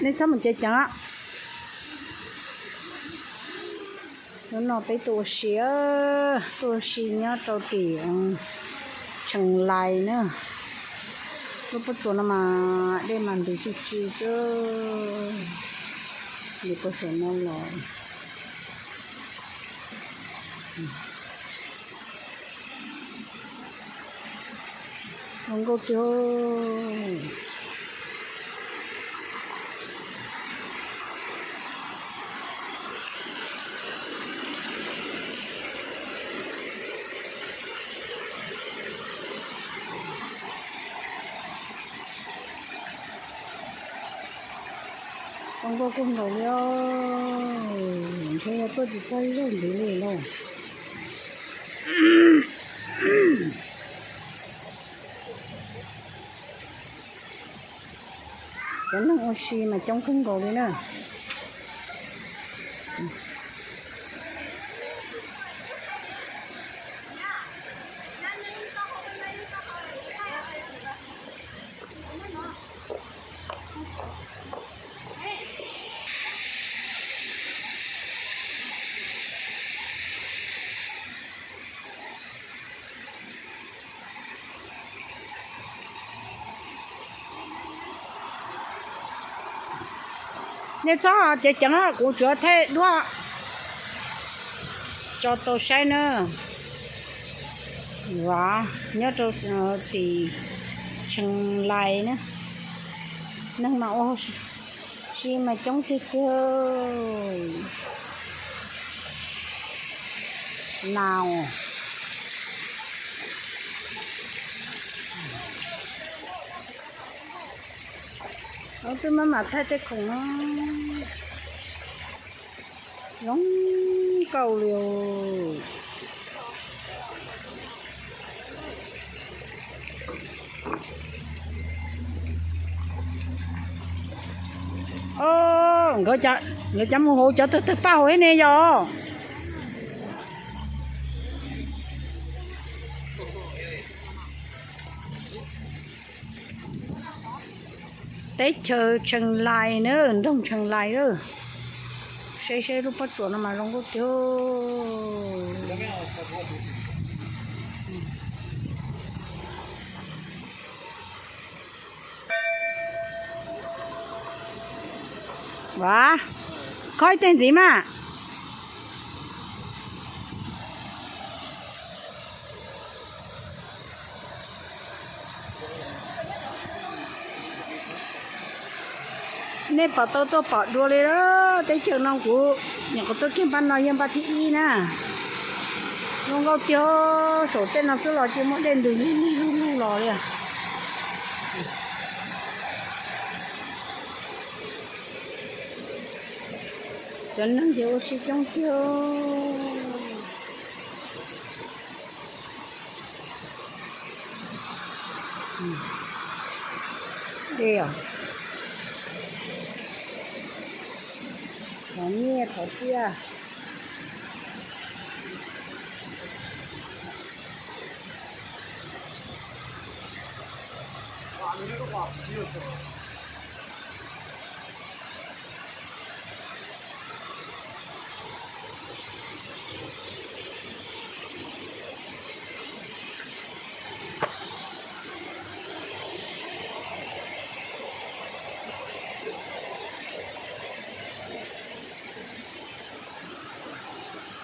Nej txhob mus ceev ceev. Hnub no peb tuaj ua si, tuaj ua si nyob rau tim Tsheej Lais na. Lub pob tsuas no mas dej mas ntws tsuj tsi xwb, nws puag saum no los. Zoo nkauj tiag. Zoo nkauj kawg nkaus li os. Ntshe yog tuaj tsis txog ib zaug ntxiv li lauj. Cov neeg ua si mas coob kawg nkaus li na. Nej txhob ceev ceev, kuv tsuas thaij duab tso tau saib na. Vav nyob rau tim Tsheej Lais na, neeg mas ua si mas coob tiag tiag. Nau, twb maj mam thaij tej khoom no, zoo nkauj li. Nkawd cov mus hauv cov tawg tawg paj hauv ib ne yog. Teb chaws Tsheej Lais na, nroog Tsheej Lais na. Saib saib lub pob tsuas no mas zoo nkauj tiag. Vav, khob ib teg ntxiv mas. Nej pom tau tuaj pom dua li lawm, teb chaws no kuv nyuam qhuav tuaj kiag npaj no yog npaj thib ib na. Zoo nkauj tiag, saum tej no xwb los cia muaj dej ntws lig lig lug lug los li. Cov neeg ces ua si coob tiag. Dej os. Thov nyiaj thov txiaj.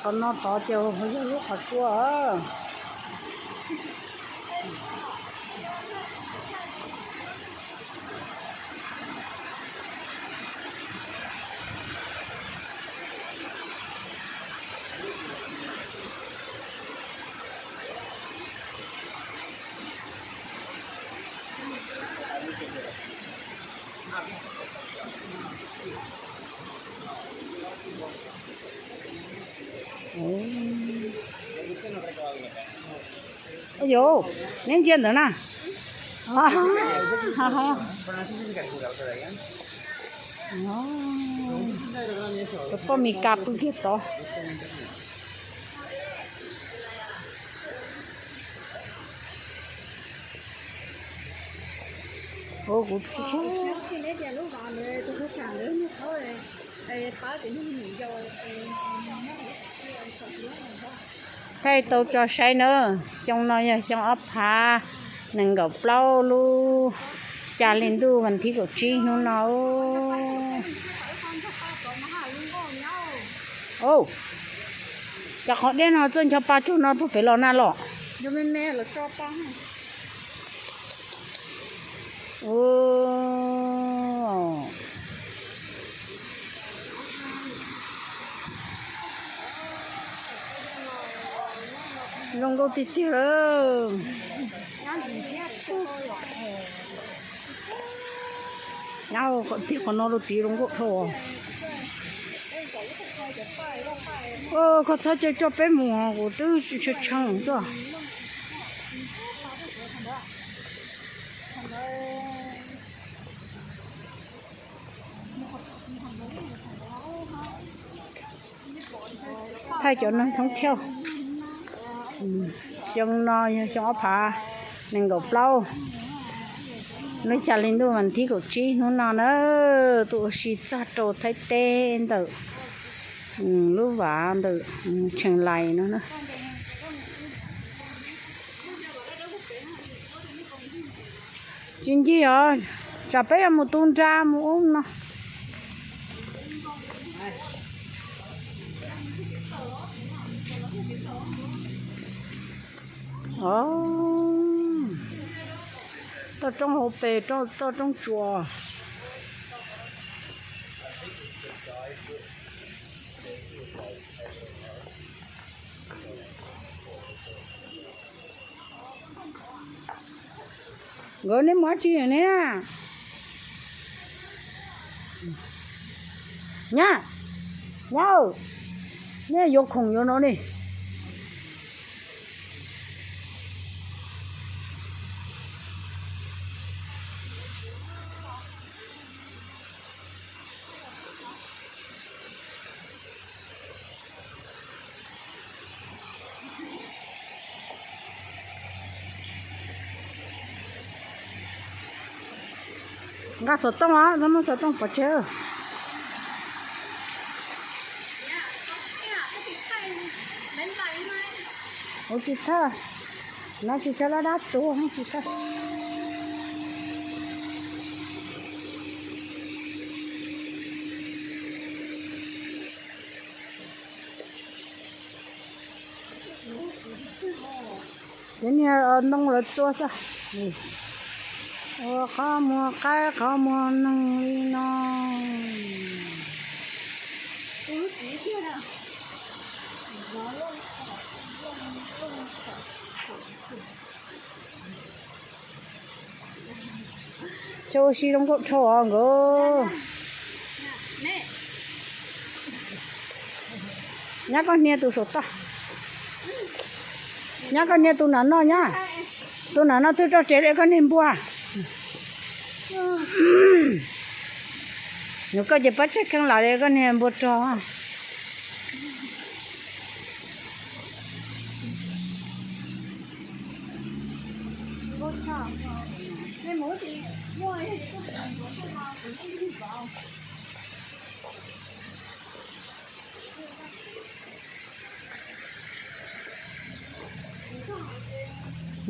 Qhov no tod ces yog lub qhov tsua. Yus, neb ntsia ntawd na. Tus poj Mes Kas pw kiag tod. Kuv tsis thaij tau tso saib na. Xyoo no yog xyoo ob phav nees nkaum plaub lub xya hli ntuj vas thib kaum tsib hnub no. Cov qhov dej no txawj ncho pa tsuag no puag pem los na los. Zoo nkauj tiag tiag. Nyab, qhov tid qhov no rau tid zoo nkauj dhau. Koj txhob caw coj peb mus, kuv twb tsis tshee tshee xwb. Thaij cov neeg thoob chaw. Xyoo no yog xyoo ob phav nees nkaum plaub lub xya hli ntuj vas thib kaum tsib hnub no na, tuaj ua si txog rau Thaib teb ntawm lub vaj ntawm Tsheej Lais no na. Tsis ncig os, tsam peb yuav mus tu nra mus ub no. Toj roob hauv pes, toj roob tsuas. Nkawd neb mus dab tsi ne? Nyab, nyab, nej yuav khoom yuav no ne. Nqa xov tooj os, nqa xov tooj pov tseg. Ua tsis thawj, no tsis thawj lab dab tuag tsis thawj. Cov niag ntoo lawv txua xwb. Ua qhov muag qaib qhov muag neeg li no. Tso ua si zoo nkauj dhau os nkawd. Nyab koj hnia tus saum toj. Nyab koj hnia tus nam no nyab. Tus nam no twb tso tsev li koj niag npua. Nws koj ces pab tseg kheej lawm li koj niag npua rog.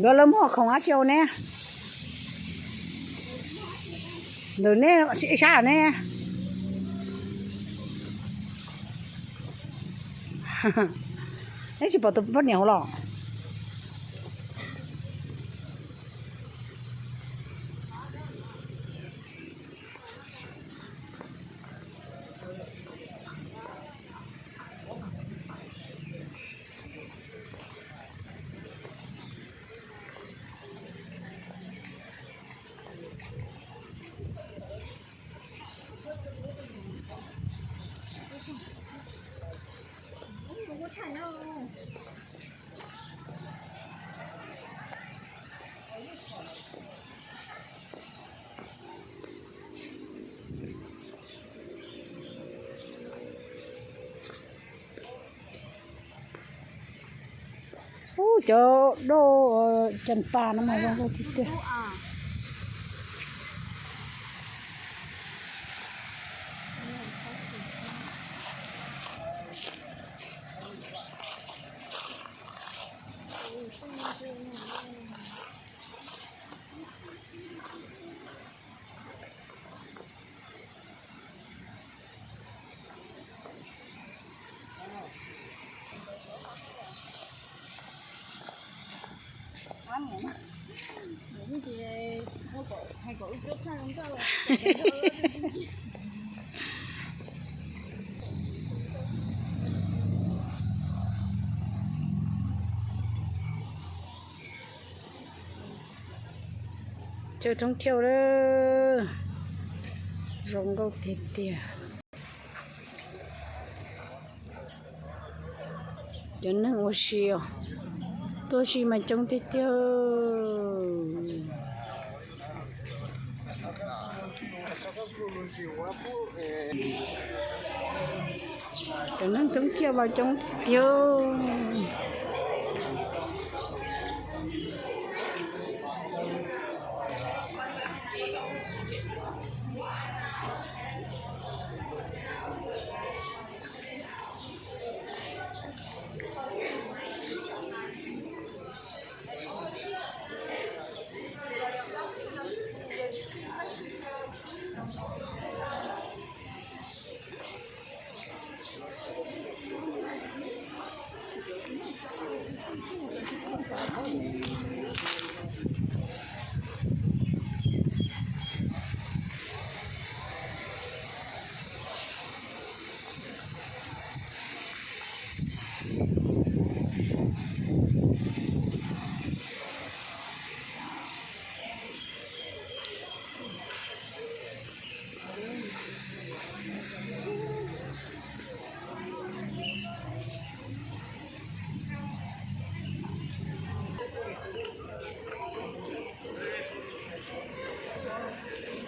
Nkawd lawv muab khoom dab tsi ua ne? Ntawm neb ib sab ne. Neb tsis pom tus poj niam hauv los? Ub, cov doj cas pas no mas zoo nkauj tiag tiag. Chaw thoob thiauj lawm, zoo nkauj tiag tiag. Cov neeg ua si os, tuaj si mas coob tiag tiag. Cov neeg thoob thiauj mas coob tiag.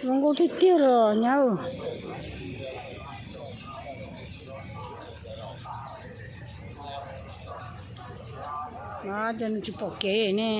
Zoo nkauj tiag tiag los nyab. Cov neeg tsis pom kev ne.